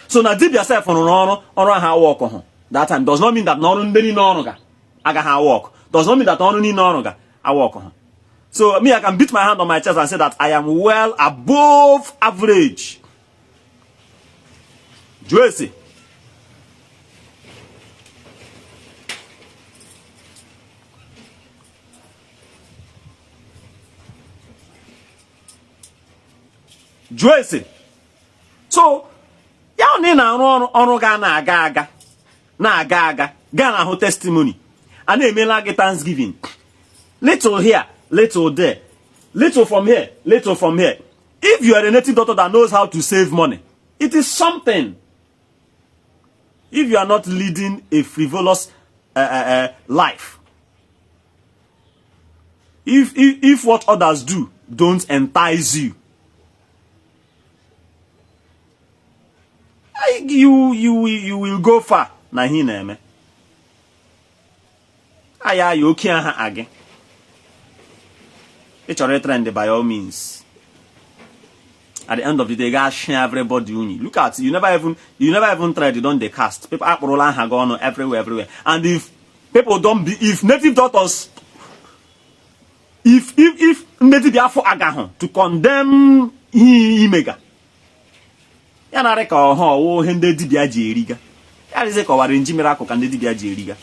So na dibia sef rụrụ ọrụ, ọrụ ahụ awa hụ that time does not mean that na ọrụ ndị niile ọrụ ga agaghị awa ọkụ, does not mean that ọrụ niile ọrụ ga awa ọkụ ha. So me, I can beat my hand on my chest and say that I am well above average. Jụọ ese. Jụọ ese. So ya na ị na-arụ ọrụ, ọrụ ga na-aga aga, na-aga aga, gaa na ahụ testimony a na-emela gị thanksgiving, little here, little there, little from here, little from here. If you are a native doctor that knows how to save money, it is something. If you are not leading a frivolous life, if what others do don't entice you, you will go far na ihe ị na-eme. Aya ya oke aha agị ị chọrọ trend, by all means. At the end of the day, gaa share everybody unyi. Look at you, never even tried, you don dey cast people. Akpụrụla aha gị ọnụ everywhere, everywhere. And if people don't be, if native doctors, if ndị dibịa afọ agahụ to condemn ihe imega ya, narị ka ọha ọwụ ihe ndị dibịa ji eriga ya dịzị ka ọwara nji mere akụ ka ndị dibịa ji eriga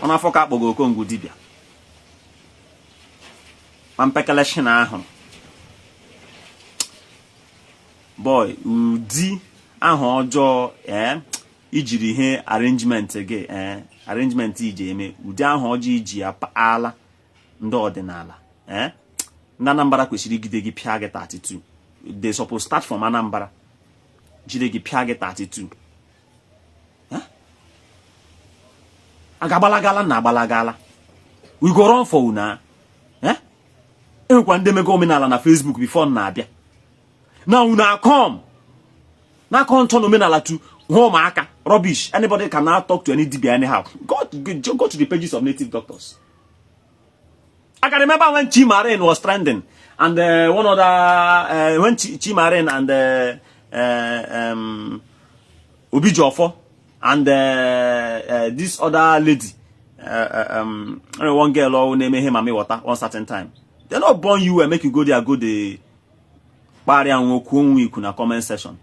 ọnụ afọ ka akpọgo Okongwu dibịa ma mpekele shi na ahụ boy ụdị aha ọjọọ ee ijiri ihe arrangement gị, ee arrangement iji eme ụdị aha ọjọọ iji ala ndị ọdịnala, ee ndị Anambra kwesịrị igide gị pịa gị 32. They suppose start from Anambra jide gị pịa gị 32. A ga-agbalagala na agbalagala, we go run for una. Eh, enwekwa ndị mego omenala na Facebook before na-abịa na una come na akọ ntọ omenala to hụ ụmụaka rubbish. Anybody can now talk to any dibia anyhow. Go to the pages of native doctors. I can remember when Chimarin was trending and one other when Chimarin and Obi Jofo and this other lady, one girl who name him Mami Water, one certain time. They not born you and make you go there, go the kparịa nwoke onwe ikwu na comment section.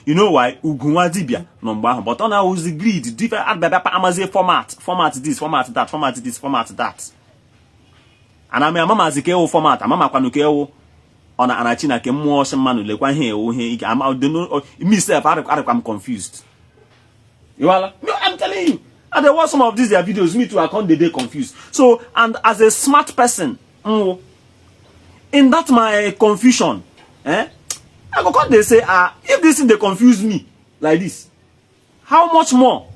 You know why? Ugwu nwa dibia nọ mgbe ahụ, but ọ na-awụzi greed different abịabịa amazie format, format this, format that, format this, format that. Ana m amamazi ka ewu format amamakwanụ ka ewu ọ na anachi na ke mmụọ ọsị mmanụ lekwa ihe ewu ihe ị ga-ama me sef arịkwa m confused. You are no, I'm telling you. And there was some of these their videos, me too, I can't dey confused. So, and as a smart person, in that my confusion, eh, I go come dey say, ah, if this thing dey confuse me like this, how much more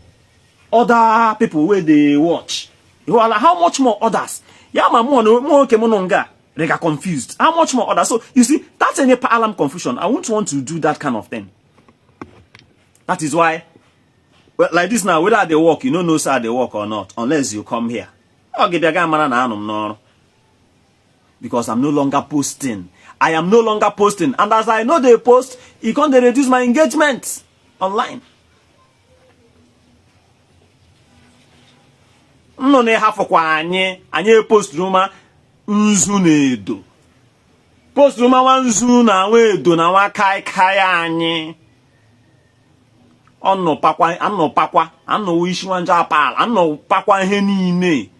other people wey dey watch? Ịhụala how much more others? Ya ma mụ na mụ nwoke mụ nọ nga rega confused. How much more others? So you see, that's any alarm confusion. I won't want to do that kind of thing. That is why, well, like this now, whether I dey work, you no know say I dey work or not, unless you come here. Ọ gị bịa ga mara na anọ m n'ọrụ. Because I'm no longer posting. I am no longer posting. And as I know they post, e come dey reduce my engagement online. Nnụ na ịhafụkwa anyị, anyị eposturu ma nzu na edo. Posturu ma nwa nzu na nwa edo na nwa kaikai anyị. Ọnụpakwa, anụpakwa, anụwo isi nwa njọ apal, anụpakwa ihe niile.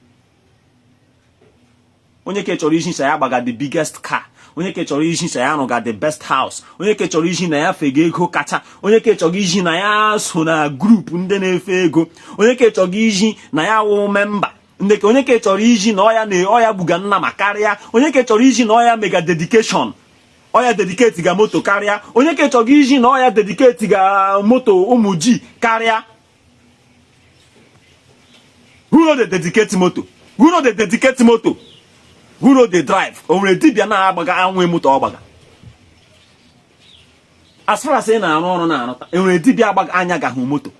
Onye ke chọrọ isi ya gbaga the biggest car. Onye ke chọrọ isi ya rụga the best house. Onye ke chọrọ isi na ya fega ego kacha. Onye ke chọrọ isi na ya so na group ndị na-efe ego. Onye ke chọrọ isi na ya wụ member. Ndị ke onye ke chọrọ isi na ọya na ọya gbuga nna ma karịa. Onye ke chọrọ isi na ọya mega dedication. Ọya dedicate ga moto karịa. Onye ke chọrọ isi na ọya dedicate ga moto ụmụ ji karịa. Who no dey dedicate moto? Who no dey dedicate moto? Who no dey drive? O nwere dibịa na-agbaga anwụ moto ọ gbaga. As far as ị na-arụ ọrụ na-arụta, enwere dibịa agbaga anya gahụ moto.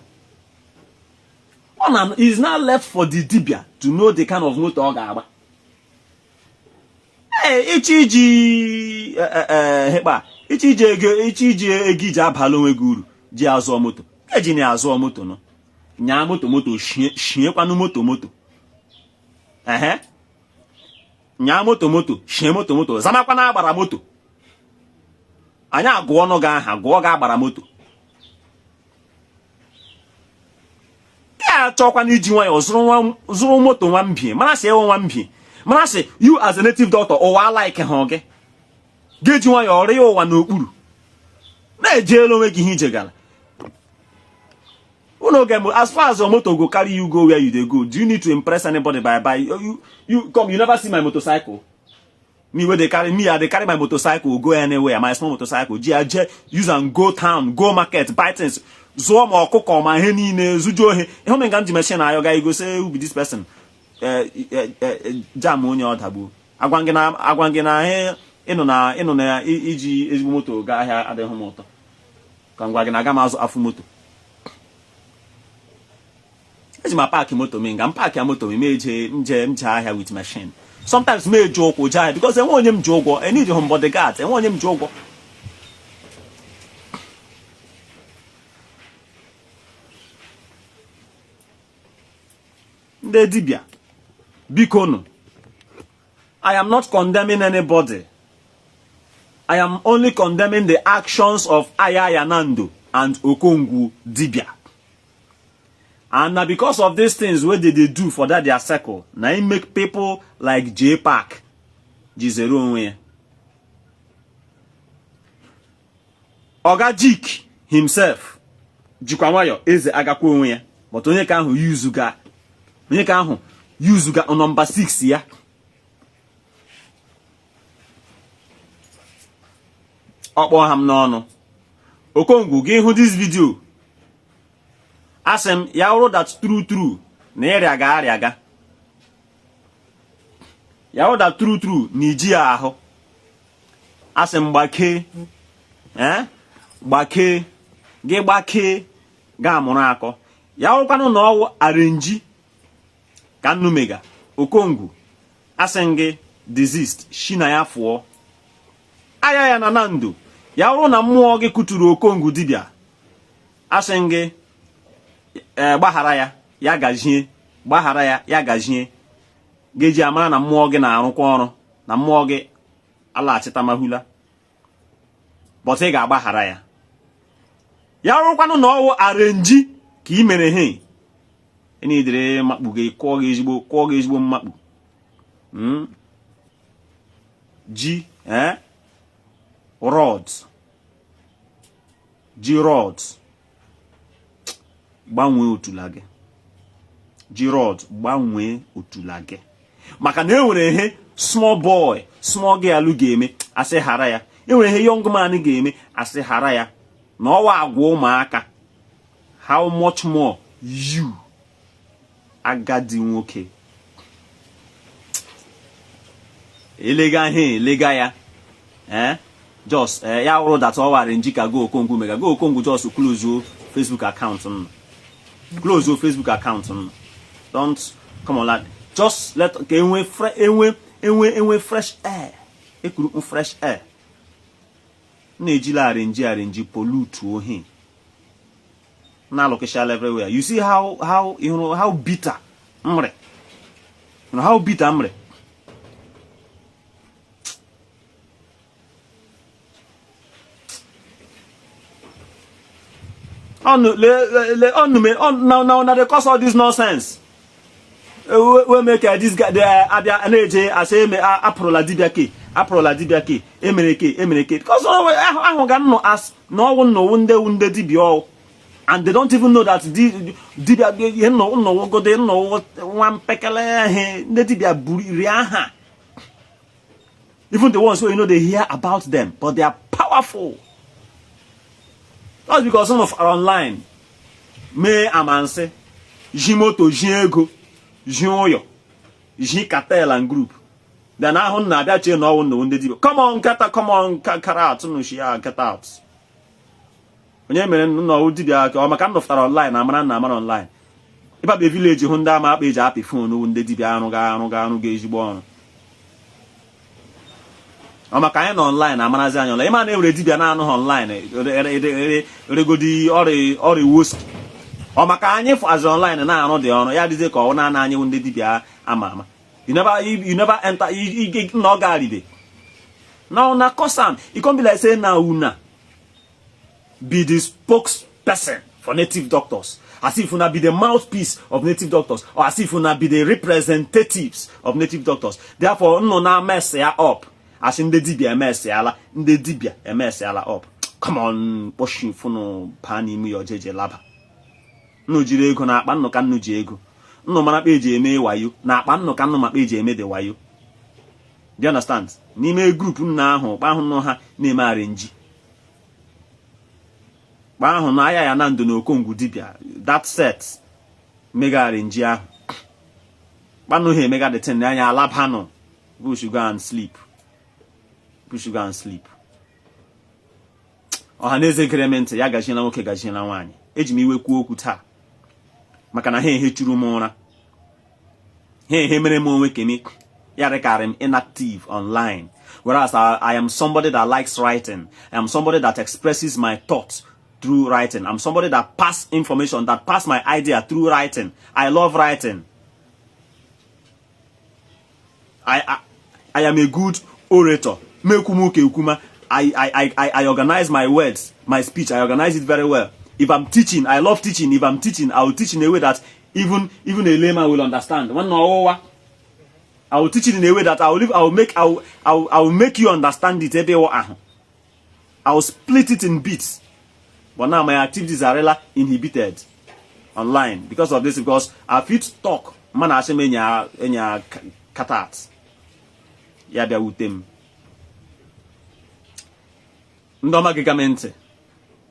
Ọ na is now left for the dibịa to know the kind of moto ọ ga-agba. Ee, ịchọ iji hekpa, ịchọ iji ego, ịchọ iji ego iji abala onwe gị uru ji azụọ moto. Eji na azụọ moto nọ. Nyaa moto moto shiekwanụ moto moto. Ehe. Nyaa moto moto, shie moto moto, zamakwana agbara moto. Anyị agụọ ọnụ gị aha, gụọ gị agbara moto. Ka achọkwana iji nwayọọ zụrụ moto nwa mbie, mara sị ewe nwa mbie. Mara sị you as a native doctor, ụwa like ha gị. Ga-eji nwayọọ rịa ụwa n'okpuru. Na-ejeela onwe gị ihe ije gara. Unu oge mbụ, as far as your motor go carry you go where you dey go, do you need to impress anybody by by you come, you never see my motorcycle. Me wey dey carry me, I dey carry my motorcycle go anywhere, my small motorcycle. Ji aje use am go town, go market, buy things. Zụọ ma ọkụkọ ma ihe niile, zujuo ohe. Ihe ome nga m ji machine ayọ ga igo say who be this person? Jam onye ọ dagbuo. Agwa gị na agwa gị na ihe ịnụ na ịnụ na iji ezigbo moto gaa ahịa adịghị m ụtọ. Ka m gwa gị na aga m azụ afụ moto. Eji m paaki moto m nga m paaki ya moto m eje nje nje ahịa with machine. Sometimes m eji ụkwụ jee ahịa because enwe onye m ji ụgwọ, I need him bodyguard, enwe onye m ji ụgwọ. Ndị dibịa, biko nụ. I am not condemning anybody. I am only condemning the actions of Ayayanando and Okongwu Dibia. And now because of these things what they do for that their circle, now it make people like J Park jizere onwe ya. Oga Jik himself jikwa nwayọ eze agakwa onwe ya, but onye ka ahụ yuzuga, onye ka ahụ yuzuga nọmba 6 ya. Ọ kpọọ ha m n'ọnụ. Okongwu, gị hụ this video. Asị m ya wụrụ that true true na ịrịaga arịaga. Ya wụrụ that true true na iji ya ahụ. Asị m gbakee. Gbakee. Gị gbakee ga amụrụ akọ. Ya wụrụkwanụ na ọwụ arenji ka nnu mega. Okongwu, asị m gị desist, shi na ya fụọ. Aya ya na Nando. Ya wụrụ na mmụọ gị kuturu Okongwu dibịa. Asị m gị gbaghara ya, ya gajie. Gbaghara ya, ya gajie. Ga-eji amara na mmụọ gị na-arụkwa ọrụ, na mmụọ gị alaghachitamahụla. But ị ga-agbaghara ya. Ya rụkwanụ na ọwụ arenji ka ị mere he. Ị na-edere makpu gị, kụọ gị ezigbo, kụọ gị ezigbo mmakpu. Ji, Rod. Ji rod. Gbanwee otula gị. Ji rod, gbanwee otula gị. Maka na e nwere ihe small boy, small girl ga-eme, asị ghara ya. E nwere ihe young man ga-eme, asị ghara ya. Na ọwa agwa ụmụaka. How much more you? Agadi nwoke elega ihe elega ya, eh, just ya wụrụ that ọ wara nji ka go Okongwu mega go Okongwu, just close Facebook account m, close Facebook account m. Don't come on like, just let ka enwe enwe enwe enwe fresh air, ekuru fresh air. Na-ejila arrange arrange pollute ohi na-alụkịshala everywhere. You see how you know how bitter mre, you know how bitter mre. Ọnụ le le ọnụ me now now na dey cause all this nonsense wey make this guy dey abịa na-eje asị eme apụrụla dibịa ke, apụrụla dibịa ke, emere ke, emere ke, because ahụ ga nnụ as na ọwụ nnọwụ ndị wu ndị dibịa ọwụ, and they don't even know that dibịa ihe nnọwụgode nnọwụ nwa mpekele ihe ndị dibịa buru aha. Even the ones wey you know they hear about them, but they are powerful. That's because some of our online mee amansi ji moto, ji ego, ji ụyọ, ji cartel and group, then ahụ na-abịa chee na ọwụ nnọwụ ndị dibịa. Come on, nkata, come on, kara out nụ shi ya, get out. Onye mere nnọwụ dibịa ka ọ maka m nọfụtara online amara na amara online ịbaba village hụ ndị ama akpa eji apị phone wụ ndị dibịa arụga arụga arụga ezigbo ọrụ. Ọ maka anyị nọ online amarazi anyị online. Ịma na ewere dibịa na-anụghị online regodi ọrịa woski. Ọ maka anyị fụazi online na-arụ dị ọrụ ya dịzie ka ọ na-ana anyị ndị dibịa ama ama. You never enter na ọ garibe na una cause am. E come be like say na una be the spokesperson for native doctors, as if una be the mouthpiece of native doctors, or as if una be the representatives of native doctors. Therefore nnụ na mess ya up, as ndị dibịa emesiala, ndị dibịa emesiala up. Come on, kpọshi fụnụ baa n'ime ya ojeje laba. Nnụ jiri ego na akpa nnụ ka nnụ ji ego nnụ mara kpa eji eme wayo na akpa nnụ ka nnụ ma kpa eji eme dị wayo. Do you understand? N'ime group nna ahụ kpa ahụ nọ ha na-eme arrange kpa ahụ na aya ya na ndo na Okongwu dibịa that set mega arrange ahụ kpanụ ha emega the thing anya alabanụ. We should go and sleep, we should go and sleep. Ọha na eze gere m ntị, ya gajiela nwoke, gajiela nwaanyị. Eji m iwe kwuo okwu taa maka na ha ehechuru m ụra, ha ehe mere m onwe kemi ya dịkarị m inactive online, whereas I am somebody that likes writing. I am somebody that expresses my thoughts through writing. I'm somebody that pass information, that pass my idea through writing. I love writing. I am a good orator. Mekwumuke ekwuma. I organize my words, my speech. I organize it very well. If I'm teaching, I love teaching. If I'm teaching, I will teach in a way that even a layman will understand. One hour, I will teach it in a way that I will make you understand it. Ebe ahụ. I will split it in bits. But now my activities are really inhibited online because of this. Because I fit talk, man, asị m enya enya katat. Ya bịa wute m. Ndị ọma gị game ntị,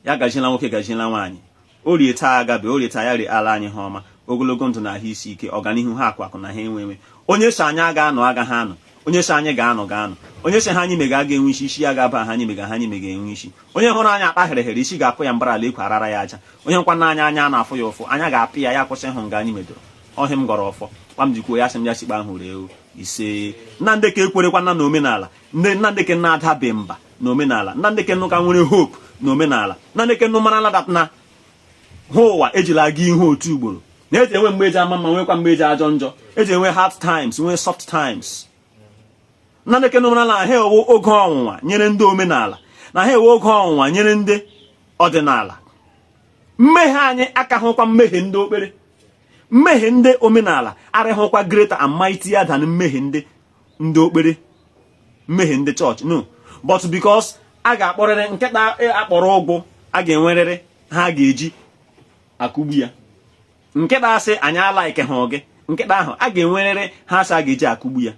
ya gajiela nwoke, gajiela nwaanyị. Orie taa agabe orie taa, ya rie ala anyị ha ọma, ogologo ndụ na ahụ isi ike, ọganihu ha, akụ akụ na ha enwe enwe. Onye so anyị aga anọ agaghị anọ, onye so anyị ga-anọ ga-anọ, onye so ha anyị mega aga enwe isi, isi ya ga-aba ha anyị mega ha anyị mega enwe isi. Onye hụrụ anyị akpa hereheri, isi ga-akụ ya mbara ala ekwe arara ya aja. Onye nkwa anya anya na-afụ ya ụfụ, anya ga-apị ya, ya kwụsị ịhụ nga anyị medoro ọhịa. M gọrọ ọfọ kwa m jikwuo ya, sị m ya chikpa ahụ ree ise nna ndị ka ekwerekwana na omenala ndị nna ndị ke na-adabe mba na omenala nna ndị ke nụ ka nwere hope na omenala nna ndị ke nụ mara that na hụ ụwa ejila aga ihe otu ugboro na eji enwe mgbe eji ama mma, nwekwa mgbe eji ajọ njọ, eji enwe hard times, nwee soft times. Nna ndị ke nụ mara na ha ewe oge ọnwụnwa nyere ndị omenala, na ha ewe oge ọnwụnwa nyere ndị ọdịnala. Mmehie anyị akahụkwa mmehie ndị okpere, mmehie ndị omenala arịghịkwa greater and mightier than mmehie ndị okpere, mmehie ndị chọọchị, no. But because a ga-akpọrịrị nkịta akpọrọ ụgwụ, a ga-enwerịrị ha ga-eji akụgbu ya. Nkịta asị anyị alaike ha gị nkịta ahụ, a ga-enwerịrị ha asị a ga-eji akụgbu ya.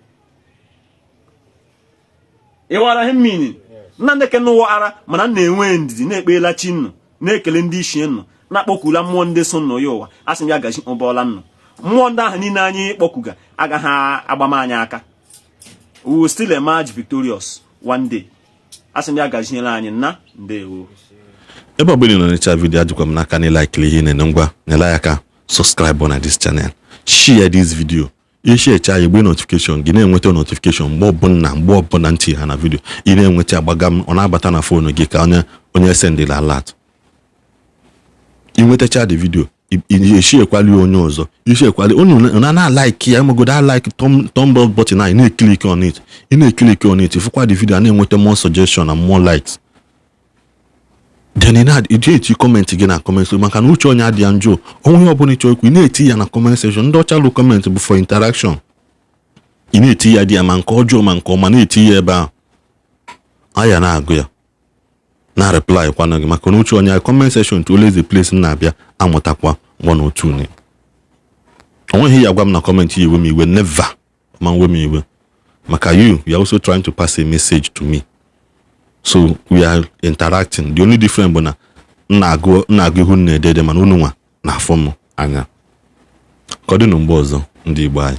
Ịwara ihe mmiri nna ndị kenụwa ara, mana m na-enwe ndidi, na-ekpela chi nnụ, na-ekele ndị isi nnụ, na-akpọkula mmụọ ndị so nnụ ya ụwa. Asị m ya gaji ụbọọla nnụ. Mmụọ ndị ahụ niile anyị kpọkuga agaghị agbam anyị aka. We will still emerge victorious one day. Asị m ya gazinyere anyị nna. Ndewo. Ebe ọbụla ị nọ n'ịcha video, ajụkwa m n'aka na ịlikeli ihe na ngwa nyere ya aka, subscribe na this channel, share this video. Isharecha ya, egbe notification gị na-enweta notification mgbe ọbụla ntị ha na video ị na-enweta agbaga m, ọ na-abata na phone gị ka onye sendịla alert. Ị nwetacha the video, esharekwali onye ọzọ, isharekwali unu na na-alike ya, magodo like thumb up button anyị na-eclick on it. Ị na-eclick on it, fụkwa the video a na-enweta more suggestion and more likes. Then ị na-eji eti comment gị na comment, maka na uche onye adịghị njọ. Onwe ihe ọbụla ịchọ ikwu, ị na-eti ya na comment section. Ndị ọcha lụ comment bụ for interaction. Ị na-eti ya dị ya, ma nke ọjọọ ma nke ọma, na-eti ya ebe ahụ, aya na-agụ ya na reply kwana gị, maka na uche onye comment section to always the place m na-abịa amụtakwa one or two. Ne o nweghị ya gwa m na comment ya, iwe m iwe, never ma nwe m iwe, maka you are also trying to pass a message to me, so we are interacting. The only difference bụ na m na-agụ ihu m na-ede ede, mana unu nwa na-afụ m anya. Ka ọ dị na mgbe ọzọ, ndị Igbo anyị.